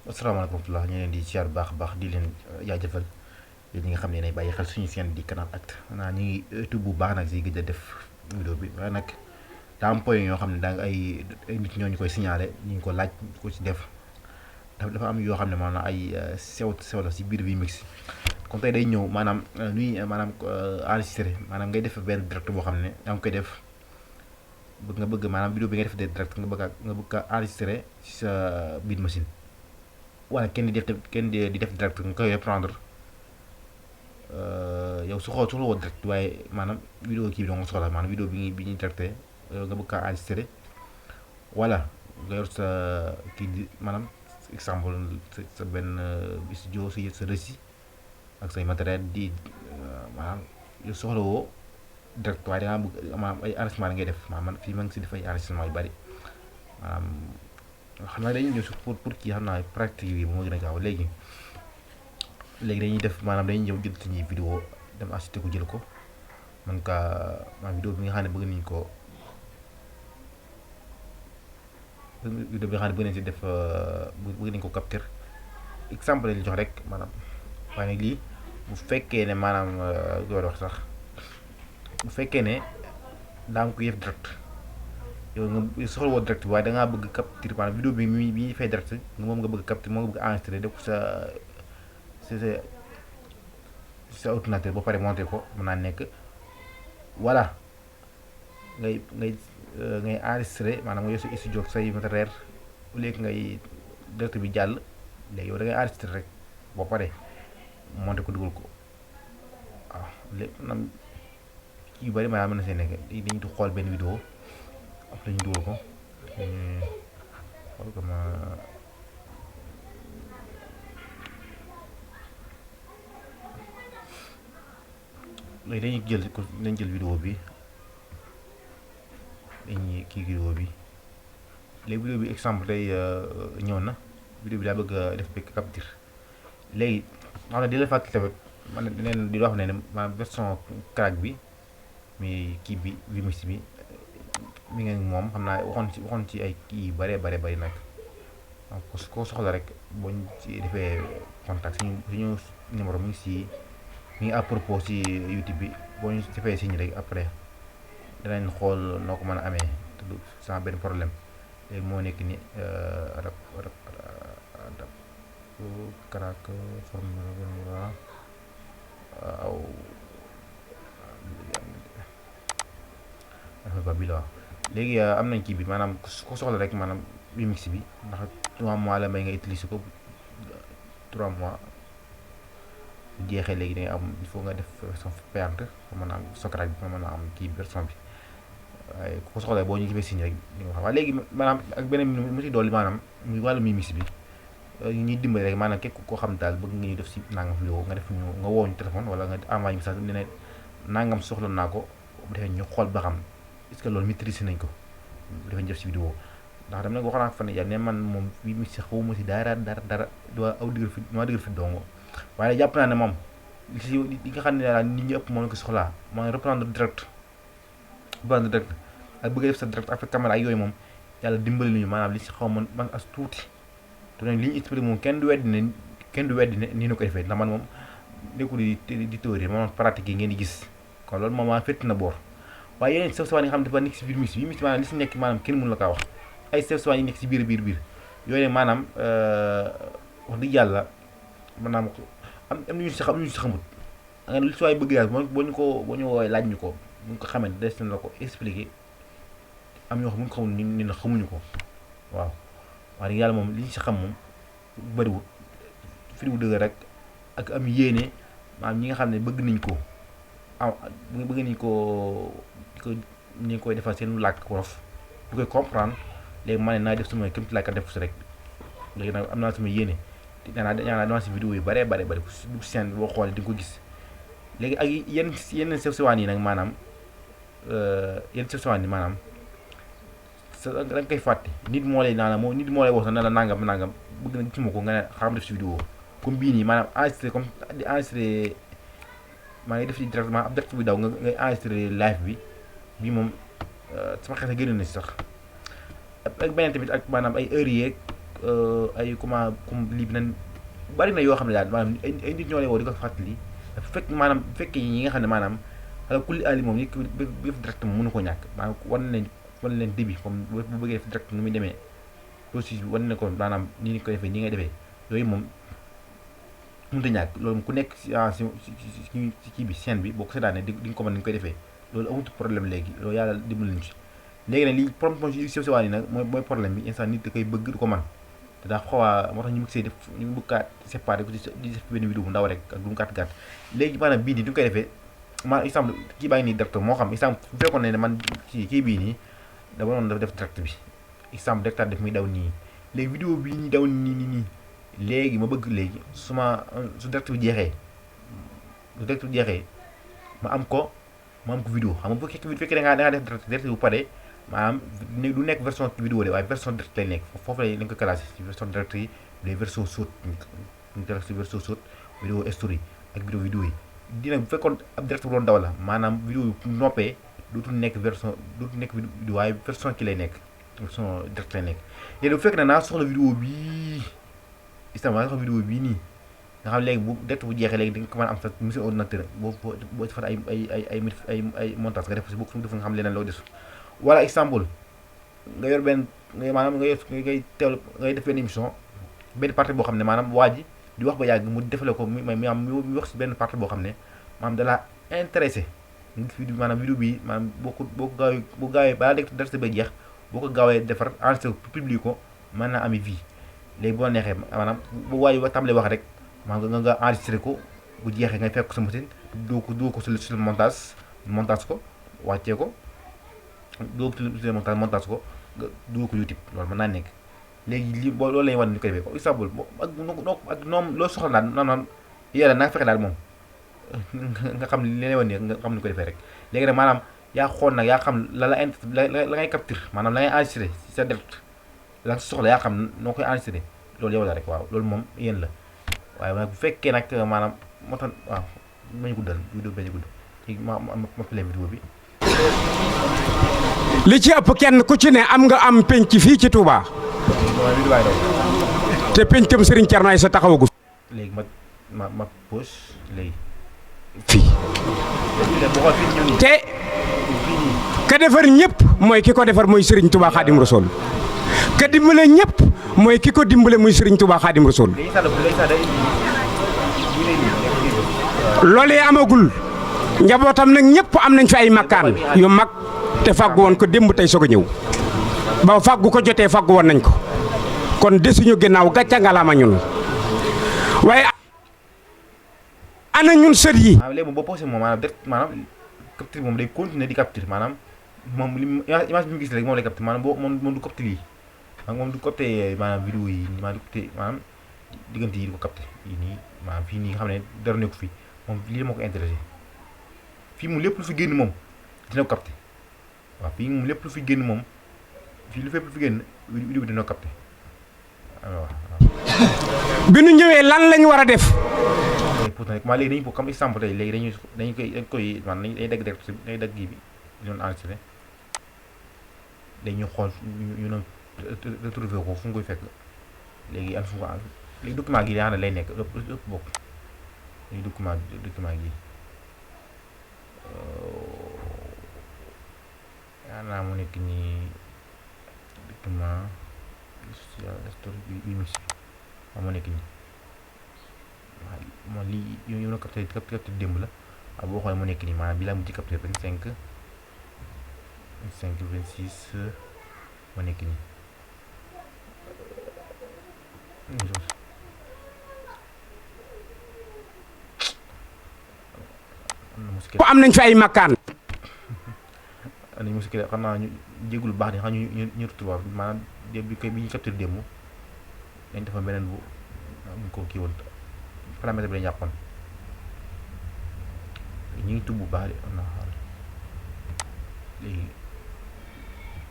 asalaamaaleykum wa rahmatulah ñu leen di ziar bu baax a baax di leen jaajëfal yéen ñi nga xam ne nay bàyyi xel suñu seen di Canal Actu xanaa ñu ngi YouTube bu baax nag si gëj a def vidéo bi waaye nag daa am point yoo xam ne daa ay nit ñoo ñu koy signalé ñu ngi ko laaj ko ci def dafa am yoo xam ne maanaam ay sew la si biir Vmix kon tey day ñëw maanaam nuy maanaam enregistré maanaam ngay def benn direct boo xam ne yaa ngi koy def bëgg maanaam vidéo bi ngay def direct nga bëgg a enregistré si sa biir machine. wala kenn di def direct nga koy reprendre yow soxla woo direct waaye maanaam vidéo kii bi doo nga soxla maanaam vidéo bi ñuy directé nga bëgg kaa enregistré wala nga yor sa kii di maanaam exemple sa benn studio sa reçu ak say matériel di maanaam yow soxla woo direct waaye dangaa bëgg maanaam ay enregistrement ngay def maanaam man fii ma ngi si def ay enregistrement yu bari maanaam xam naa dañuy ñëw pour kii xam naa pratique bi moo gën a gaaw léegi dañuy def maanaam dañuy ñëw jël suñuy vidéo dem acheter ko jël ko man kaa maanaam vidéo bi nga xam ne bëgg nañ ko vidéo bi nga xam ne bëgg nañ si def bëgg nañ ko capture exemple lañu jox rek maanaam waaye nag lii bu fekkee ne maanaam door wax sax bu fekkee ne daa am ko yëf direct yow nga soxla woo direct bi waaye da ngaa bëgg capture maanaam vidéo bi ñu fay direct nga moom nga bëgg capture moom nga bëgg enregistré def ko sa ordinateur ba pare monté ko mën naa nekk voilà ngay enregistré maanaam nga yor sa studio say matériel au lieu que ngay direct bi jàll léegi yow da ngay enregistré rek ba pare monté ko dugal ko waaw lépp maanaam kii yu bëri maanaam mën na see nekk dañuy xool benn vidéo après ñu dugal ko xool ko ma léegi dañuy jël vidéo bi dañuy kii vidéo bi léegi vidéo bi exemple tey ñëw na vidéo bi daa bëgg a def bëgg capture léegi xam ne di la fàttali tamit man neen di wax ne maanaam version crack bi mais kii bi Vmix bi mi ngi moom xam naa waxoon ci ay kii yu bare nag donc koo soxla rek boo ñu ci defee contact suñu numéro mi ngi à propos ci YouTube bi boo ñu defee signe rek après danañ xool noo ko mën a amee te du sans benn problème léegi moo nekk ni rab crack formula aw alphabet bi la waaw léegi am nañ kii bi maanaam ku soxla rek maanaam Vmix bi ndax 3 mois la may nga utiliser ko 3 mois bu jeexee léegi dangay am il faut nga def version payante pour mën a am socrac bi mën a am kii version bi waaye ku ko soxla boo ñu gisee signe rek di nga xam waaye léegi maanaam ak beneen mu ci dolli maanaam muy wàllu Vmix bi ñuy dimbali rek maanaam képp koo xam daal bëgg nga ñu def si nangam vidéo nga def ñu nga woo ñu téléphone wala nga envoyé message ne ne nangam soxla naa ko bu defee ñu xool ba xam est-ce que loolu maîtriser nañ ko bu defee ñu def si vidéo ndax dama nag wax naa fan yii ne man moom Vmix si xawma si dara doo aw dëgër fi dongo waaye jàpp naa ne moom li nga xam ne daal nit ñi ëpp moom la ko soxlaa mooy reprendre direct ak bëgg a def sa direct avec caméra ak yooyu moom yàlla dimbali nañu maanaam li si xaw man as tuuti te li ñu expliqué moom kenn du weddi ne nii na ko defee ndax man moom nekkul di théorie moom pratique yi ngeen di gis kon loolu moom maa fétti na boor waaye yeneen sew sewaan yi nga xam ne dafa nekk si biir Vmix maanaam li si nekk maanaam kenn mënu la kaa wax ay sew sewaan yi nekk si biir yooyu maanaam wax dëgg yàlla maanaam am nañu si xamut nga lu si waay bëgg daal boo ñu woowee laaj ñu ko bu ñu ko xamee des na la ko expliquer am ñoo xam bu ñu ko xamul ni na xamuñu ko waaw wax dëgg yàlla moom li ñu si xam moom bëriwul fi mu dëgg rek ak am yéene maanaam ñi nga xam ne bëgg nañ ko bëgg nañ ko ñu koy defal seen làkk wolof bu koy comprendre léegi ma ne naa def sama kéem làkk def si rek léegi nag am naa sama yéene dama si vidéo yu bare du seen boo xoolee di nga ko gis léegi ak yenn sew sewaan yi nag maanaam yenn sew sewaan yi maanaam da nga koy fàtte nit moo lay wax sax ne la nangam bëgg na gisuma ko nga ne xam def si vidéo comme bii nii maanaam enregistré comme di enregistré maa ngi def ci directement ab direct bi daw ngay enregistré live bi bii moom sama xel génn na si sax ak beneen tamit ak maanaam ay heures yeeg ay comme lii bi nan bari na yoo xam ne daal maanaam ay nit ñoo lay woo di ko fàttali dafa fekk maanaam bu fekkee ñi nga xam ne maanaam ala kulli ali moom nit bi def direct moom mënu ko ñàkk maanaam wan leen début comme bu bëggee def direct nu muy demee processus bi wan ne ko maanaam nii ni ko defee nii ngay defee yooyu moom mënut a ñàkk loolu ku nekk si kii bi scène bi boo ko seetaanee di nga ko mën ni ñu koy defee loolu amut problème léegi loolu yàlla dimbali nañu si léegi nag lii problème si sew sewaan yi nag mooy problème bi instant nit da koy bëgg du ko mën te daa xawaa moo tax ñu bëgg see def ñu bëgg kaa séparé ko di def benn vidéo bu ndaw rek ak lu mu gàtt léegi maanaam bii nii du ñu koy defee maanaam exemple kii baa ngi nii direct moo xam exemple bu fekkoon ne man kii bii nii dama doon def direct bi exemple direct def muy daw nii léegi vidéo bii nii daw nii léegi ma bëgg léegi su direct bi jeexee ma am ko vidéo xam nga bu fekkee da ngaa def direct bu pare maanaam du nekk version vidéo de waaye version direct lay nekk foofu lañ ko classé ci version direct yi les versions saute ñu classé ci version saute vidéo story ak vidéo yi dina bu fekkoon ab direct bu doon daw la maanaam vidéo yi noppee dootul nekk vidéo waaye version ki lay nekk version direct lay nekk léegi bu fekk ne naa soxla vidéo bii nii nga xam léegi bu direct bu jeexee léegi di nga ko mën a am sa machine ordinateur boo ci fat ay montage nga def si bokk def nga xam leneen loo des wala exemple nga yor benn ngay def benn émission benn partie boo xam ne maanaam waa ji di wax ba yàgg mu defale ko mu wax si benn partie boo xam ne maanaam da laa intéressé nga gis vidéo bi maanaam boo ko gaawee balaa dégg direct ba jeex boo ko gaawee defar enregistré ko publier ko mën naa ami vie léegi boo neexee maanaam bu waa ji tàmbalee wax rek maanaam nga enregistré ko bu jeexee ngay fekk ko sa machine doo ko sur montage ko wàccee ko montage ko nga dugal ko YouTube loolu mën naa nekk léegi lii loolu la ñuy war ni ko defee ko exemple ak noom loo soxla daal noonu yàlla naa fexe daal moom nga xam li lay wan ni nga xam ni ko defee rek léegi nag maanaam yaa xool nag yaa xam la ngay capture maanaam la ngay enregistré ci sa direct la nga soxla yaa xam noo koy enregistré loolu yow la rek waaw loolu moom yéen la waaye nag bu fekkee nag maanaam moo tax waaw bañ guddal vidéo bañ gudd léegi ma play vidéo bi li ci ëpp kenn ku ci ne am penc fii ci Touba te pencam Serigne Thierno Aïssa taxawagu léegi ma pause léegi fii te ka defar ñëpp mooy ki ko defar mooy Serigne Touba Khadim Rassoul ka dimbale ñëpp mooy ki ko dimbale muy Serigne Touba Khadim Rassoul loolee amagul njabootam nag ñëpp am nañ fi ay makkaan yu mag te fàggu woon ko démb tey soog a ñëw ba fàggu ko jotee fàggu woon nañ ko kon desuñu ginnaaw gàcca ngalaama ñun waaye ana ñun sët yi. léegi moom boo posé moom maanaam direct maanaam capture moom day continuer di capture maanaam moom image bi mu gis rek moom lay capture maanaam moom du capture lii moom du capter maanaam vidéo yi maanaam du capter maanaam diggante yi di ko capter yi nii maanaam fii nii nga xam ne dara nekku fi moom lii moo ko intéressé fii moom lépp lu fi génn moom dina ko capter waaw fii moom lépp lu fi génn moom fii fépp lu fi génn vidéo bi dina ko capter waaw. bi nu ñëwee lan lañ war a def. pour nag maa léegi dañuy comme exemple tey léegi dañ koy maanaam dañuy dagg direct dañuy dagg kii bi ñu doon enregistré dañuy xool ñu doon retrouver ko fu mu koy fekk léegi am fu mu ko léegi document gi daa xam ne lay nekk lépp bokk léegi document gi yaa naa mu nekk nii document story bi mu si waaw mu nekk nii waaw moom lii yow na capté démb la waaw boo xoolee mu nekk nii maanaam bi laa mu ci capté 25 26 mu nekk nii am nañ fi ay makkaan. am nañu muskile xam naa ñu jégalu baax ni xam ñu tubaab maanaam bi ñu capté démb dañ defa beneen bu ñu ko kii woon paramètre bi lañu yàqoon ñu ngi tub bu baax de am na xaar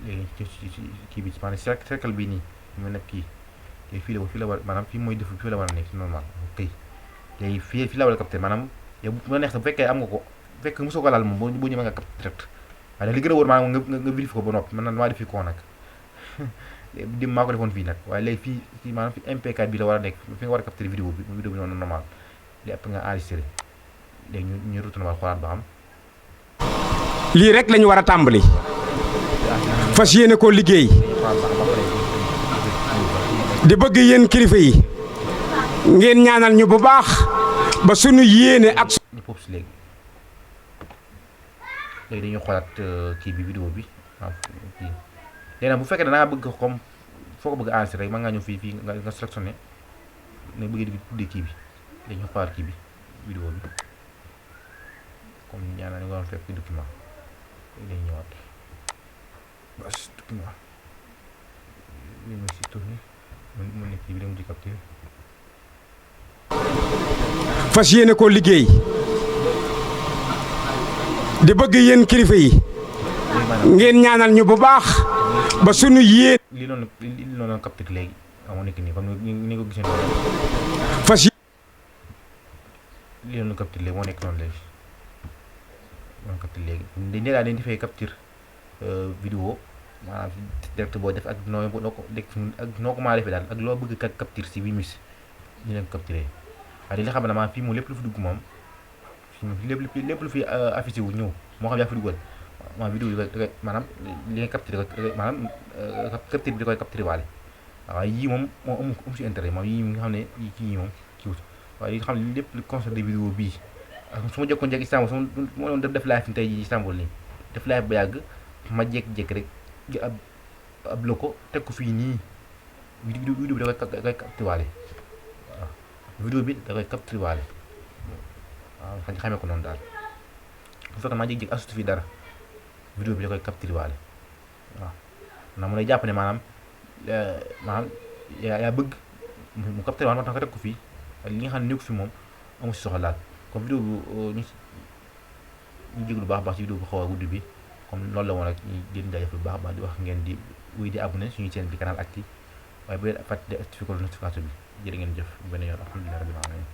léegi ci kii bi maanaam cercle bii nii ñu nekk kii léegi fii la war maanaam fii mooy def fii la war a nekk c'est normal kay léegi fii la war a capté maanaam yow bu la neex bu fekkee am nga ko bu fekkee mosoo ko laal moom boo ñëwee nga capté direct waaye li gën a wóor maanaam nga vérifié ko ba noppi man damaa defi ko nag dim maa ko defoon fii nag waaye léegi fii maanaam fi MP4 bi la war a nekk fi nga war a capturer vidéo bi noonu normal léegi après nga enregistré léegi ñu retourné waat xoolaat ba xam. lii rek lañu war a tàmbali fas yéene koo liggéey di bëgg yéen kilifa yi ngeen ñaanal ñu bu baax ba sunu yéene ak. ñu pop si léegi dañuy xoolaat kii bi vidéo bi waaw kii léegi nag bu fekkee da ngaa bëgg comme foo ko bëgg a enregistré rek mën ngaa ñëw fii nga sélectionné ne bëgg di tuddee kii bi léegi ñu xoolaat kii bi vidéo bi comme ñaanal nga doon fekk document léegi dañuy ñëwaat bas document li ma si tourné mu nekk kii bi dem di capture fas yéene koo liggéey di bëgg yéen kilifa yi ngeen ñaanal ñu bu baax ba sunu yéen. li noonu capture léegi moo nekk nii comme ni ko gisee fas li noonu capture léegi moo nekk noonu léegi noonu capture léegi dañ di fay capture vidéo maanaam direct boo def ak noo ko def ak noo ko maa defee daal ak loo bëgg capture si bi mis ñu leen ko capturé waaye di nga xam ne maanaam fii moom lépp lu fi dugg moom lépp lu fi affiché wu ñëw moo xam yaa fi duggal maanaam vidéo bi maanaam li nga capturé maanaam capture bi da koy capturé waale waaye yii moom amu si intérêt moom yii nga xam ne kii moom kiiwut waaye yi nga xam ne lépp lu concerne vidéo bii su ma jokkoon jeg Istanbul su ma doon def live fi tey jii Istanbul nii def live ba yàgg ma jékki-jékki rek gi ab loko teg ko fii nii vidéo bi da koy capturé waale waaw vidéo bi da koy capturé waale waaw xamee ko noonu daal bu fekkee maa jékki-jékki asutu fii dara vidéo bi da koy capturé waale waaw ndax mu lay jàpp ne maanaam yaa bëgg mu capturé waale moo tax nga teg ko fii li nga xam ne nekku fi moom amu si soxla daal comme vidéo bi ñu jéglu baax baax ci vidéo bu xaw a guddi bi comme loolu la woon ak ñu leen jaajëf bu baax baax di wax ngeen di wuy di abonné suñu chaîne bi Canal Actu waaye bu leen fàtte di activé ko notification bi jërë ngeen jëf beneen yoon alhamdulilah rabbil alamin